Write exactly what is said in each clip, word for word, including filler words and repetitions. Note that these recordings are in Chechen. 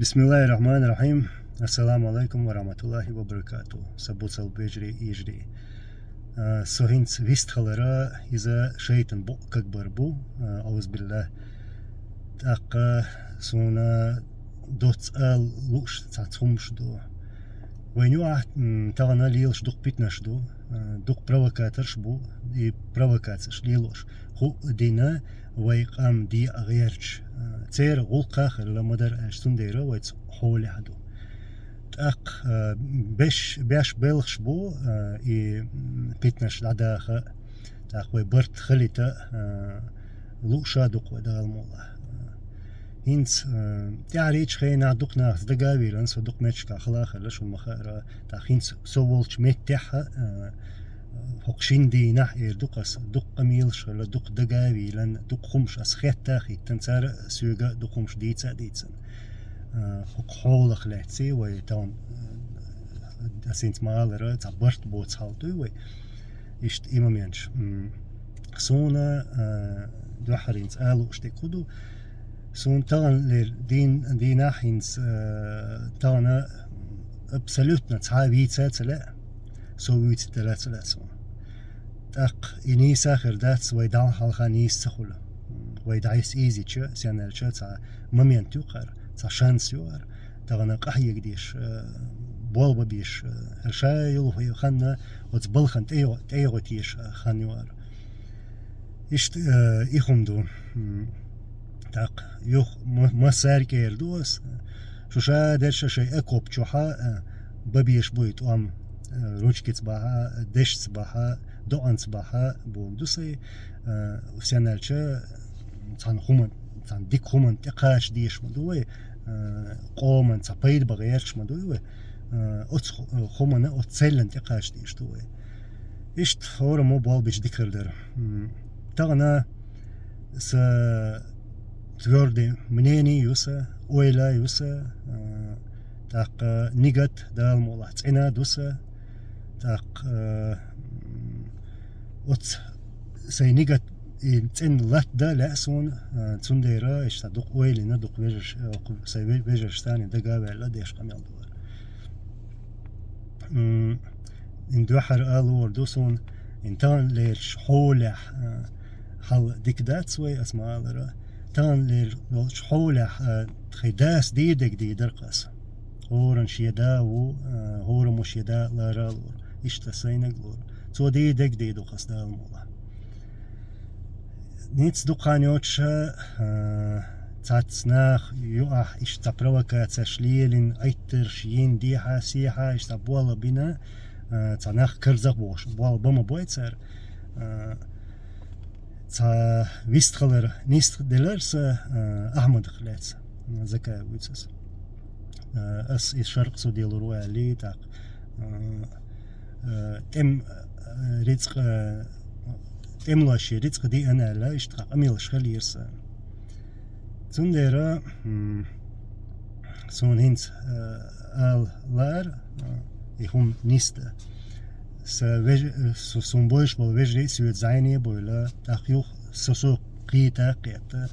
Бисмиллахир-рахманир-рахим. Ассаламу алейкум ва рахматуллахи ва баракату. Са бусалба вежарий, йижарий. А, со хӀинца вистхилар, иза шайтӀан букъ кагбар бу, а, аузубиллахӀ. ТӀаккха суна доцца ала лууш цхьацца хӀумаш ду. Вайна юкъахь, м, тахана лелаш дукха питанаш ду, а, дукха провокаторш бу, и провокацеш лелош хӀуъа дина вай къам декъа гӀерташ. А, церан гӀуллакх хилла ма-дарра аьлча, цундела вайца хьолехь ду. ТӀаккха, а, беш, беш белхаш бу, а, и, м, питанаш дӀадаха, тӀаккха вай барт хилийта, а, лууш а ду-кх вай, Дала мукъалахь. ХӀинца, а, тӀаьхьарчу хенахь дукха нахаца дага а вийлина, со дукха метташкахь хила а хилла, шуна ма-хаъара, тӀаккха хӀинца со волчу меттехь а, а, хӀокху шина дийнахь эр ду-кх ас, дукха къамелаш хилла, дукха дага а вийлина, дукха хӀумаш ас хетта а хӀиттина, цара а соьга дукха хӀумаш дийца а дийцина. А, хӀокху хьолах лаьцна вай тахана, а, ас хӀинца ма-аллара, цхьа барт боцу хьал дуй вай. Иштта и моменташ. М, суна, а, дуьххьара хӀинца ала лууш дерг хӀун ду? Суна тахана лер дийна, дийнахь хӀинца, а, тахана абсолютно цхьа а вийца а ца лаьа, со вуьйцуьйтур а ца лаьа суна. ТӀаккха и нийса а хир дац, вай дӀа хьалха нийса ца хуьлу. Вай дӀасаийзича, сенна аьлча, цхьа момент ю-кх хӀара, цхьа шанс ю хӀара. Тахана къахьега дезаш, а, болх бан безаш, а, хӀара ша йолу хан оцу балхана тӀе-, тӀейогӀуьйтуш хан ю хӀара. Иштта, а, и хӀума ду. М, тӀаккха юха ма-, массаьрга эр ду ас. Шу ша дерш шайн окоп чохь а, а, бан безаш бу и тӀом, а, ручкица бахьа, дешца бахьа, доӀанца бахьа бохург ду сайн. А, сенна аьлча, цхьана хӀуман, цхьана дика хӀуманна тӀекхача дезаш ма ду вай, а, къоман цхьа пайда бан гӀерташ ма дуй вай, а, оцу ху-, хӀуманна, оцу цӀеллана тӀекхача дезаш ду вай. Иштта хӀораммо болх бича дика хир дара. М, тахана сан твёрдый мнение ю сан, ойла ю сан, а, тӀаккха нигат, Дала мукъалахь, цӀена ду сан, тӀаккха, а, м, оцу сайн нигат и цӀена латта дан лаьа суна, а, цундела иштта дукха ойла йина, дукха вежарш, а, кху-, сайн ве-, вежаршца дага а ваьлла деш къамел ду хӀара. М, ин дуьххьара ала луур ду суна, ин тахана лерчу хьолехь, а, хьал дика дац вай, ас ма-аллара. Тахана лер долчу хьолехь, а, тхайн дас дийр дерг дийр дара-кх ас. ХӀоранна шен да ву, а, хӀораммо шен да лара а лору. Иштта сайнаг лору. Цо дийр дерг дийр ду-кх ас, Дала мукъалахь. Ницца дукха хан йоцуша, а, цхьацца наха юкъахь иштта цхьа провокацеш лелийна, Ӏиттарш йина, дехьа-сехьа иштта болх бина, а, цхьа нах карзах бохуш, болх бан ма бой цара. А, цхьа вистхилар нисделира сан, а, Ахьмадах лаьцна, Закаев вуьйцу ас. А, ас иза Шаркъ суде лур ву аьллий, тӀаккха, а, а, тӀем, а, рицкъ, а, тӀемалошна рицкъ диъна аьлла, иштта къамелаш хилира сан. Цундела, м, суна хӀинца, а, ала лаьара, а, и хӀума нисдан. Сан веж-, су-, суна бовзуш болу вежарий соьца зӀене а бевлла, тӀаккха юха со, со кхета а кхетта,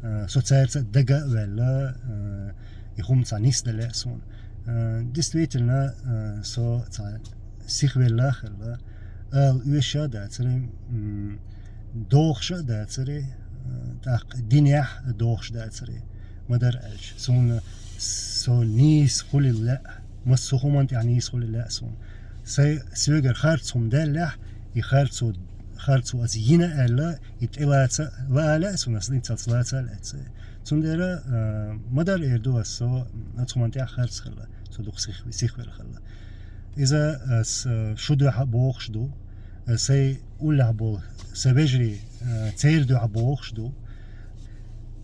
а, со цаьрца дага а ваьлла, а, и хӀума цхьа нисдан лаьа суна. А, действительно, а, со цхьа сихвелла а хилла, ала оьшуш а дацара, м, дохуш а дацара, а, тӀаккха динехь а дохуш дацара. Ма-дарра аьлча, суна со нийса хуьлийла лаьа, массо а хӀуманна тӀехь нийса хуьлийла лаьа суна. Сайн соьгара харц хӀума даьллехь, и харцо, харцо ас йина аьлла, и тӀелаца а лаа лаьа суна, ас ниццалц лаца а лаьцна. Цундела, а, ма-дарра эр ду ас, со оцу хӀуманна тӀехь харц хилла, со дукха сих-, сихвелла хилла. Иза ас, а, шу дуьхьа бохуш ду, а, сайн уллехь болу сан вежарий, а, церан дуьхьа бохуш ду.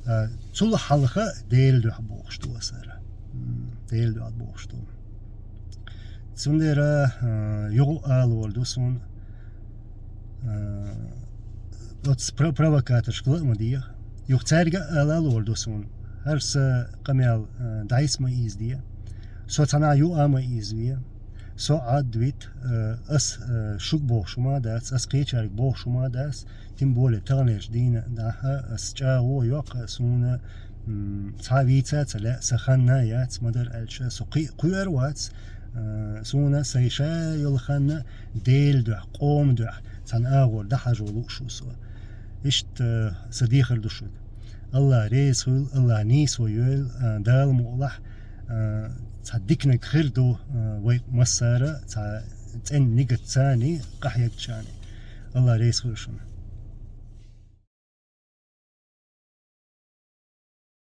А, цул хьалха Делан дуьхьа бохуш ду ас хӀара. М, Делан дуьхьа бохуш ду. Цундела, а, юха а ала луур ду суна, а, оцу про-, провокаторшка ла а ма деха. Юха цаьрга а ала луур ду суна. ХӀара сан къамел, а, дӀасса ма ийзаде. Со цхьанхьа юкъа а ма ийзаве. Со Ӏад вита, а, ас, а, шуьга бохуш хӀума а дац, ас кхечаьрга бохуш хӀума а дац. Тем более таханлерчу дийнахь ас чӀагӀо а йоккху, суна М, цхьа вийца ца лаьа, са ханна яц, ма-дарра аьлча, со кхи-, кхоьар вац, а, суна сай ша йолу ханна Делан дуьхьа, къоман дуьхьа, цхьана агӀор дӀахьажо лууш ву со. Иштта, а, сан дехар ду шуьга. АллахӀ реза хуьлда, АллахӀ нийсо йойла, а, Дала мукъалахь, а, цхьа диканиг хир ду, а, вай массара, цхьа цӀена нигат царний, къахьегчарний. АллахӀ реза хуьлда шуна.